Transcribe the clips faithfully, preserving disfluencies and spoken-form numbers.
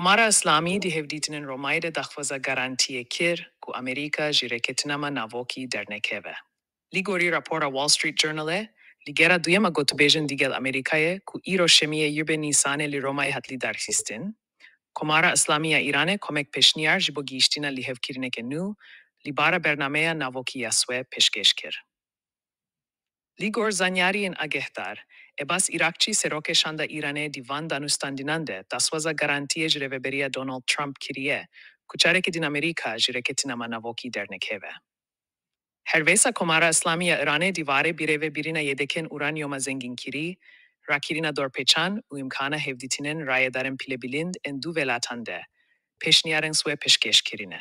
Komara Îslamî di hevdîtinên Romayê de daxwaza garantiyê kir ku Amerîka ji rêkeftina navokî dernekeve. Li gorî rapora Wall Street Journalê, li gera duyema gotûbêjên digel Amerîkayê ku îro şemiyê yirmi Nîsanê li Romayê hat lidarxistin, Komara Îslamî ya Îranê komek pêşniyar ji bo gihîştina lihevkirineke nû li bara bernameya navokî ya swê pêşkêş kir. Li gor zanyariyên agehdar, Ebas Îrakçî serokê şanda Îranê di van danûstandînan de daxwaza garantiyê ji rêveberiya Donald Trump kiriye ku careke din Amerîka ji rêkeftina navokî dernekeve. Her wisa Komara Îslamî ya Îranê di warê birêvebirina yedekên uranyoma zengînkirî, rakirina dorpêçan û îmkana hevdîtinên rayedarên pilebilind ên du welatan de pêşniyarên swê pêşkêş kirine.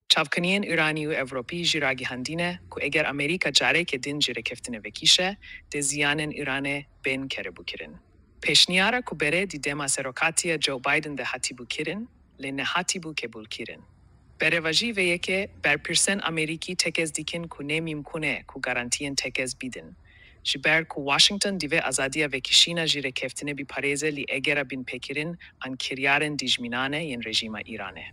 Çavkaniyên Îranî û Ewropî jî ragihandîne ku eger Amerîka careke din ji rêkeftinê vekişe, dê ziyanên Îranê bên kerebûkirin. Pêşniyara ku berê di dema serokatiya Joe Biden de hatîbû kirin, lê nehatîbû qebûlkirin. Berevajî vê yekê, berpirsên Amerîkî tekez dikin ku ne mîmkûn e ku garantiyên tekez bidin. Ji ber ku Washington divê azadiya vekişîna ji rêkeftinê biparêze li egera binpêkirin an kiryarên dijminane yên rejîma Îranê.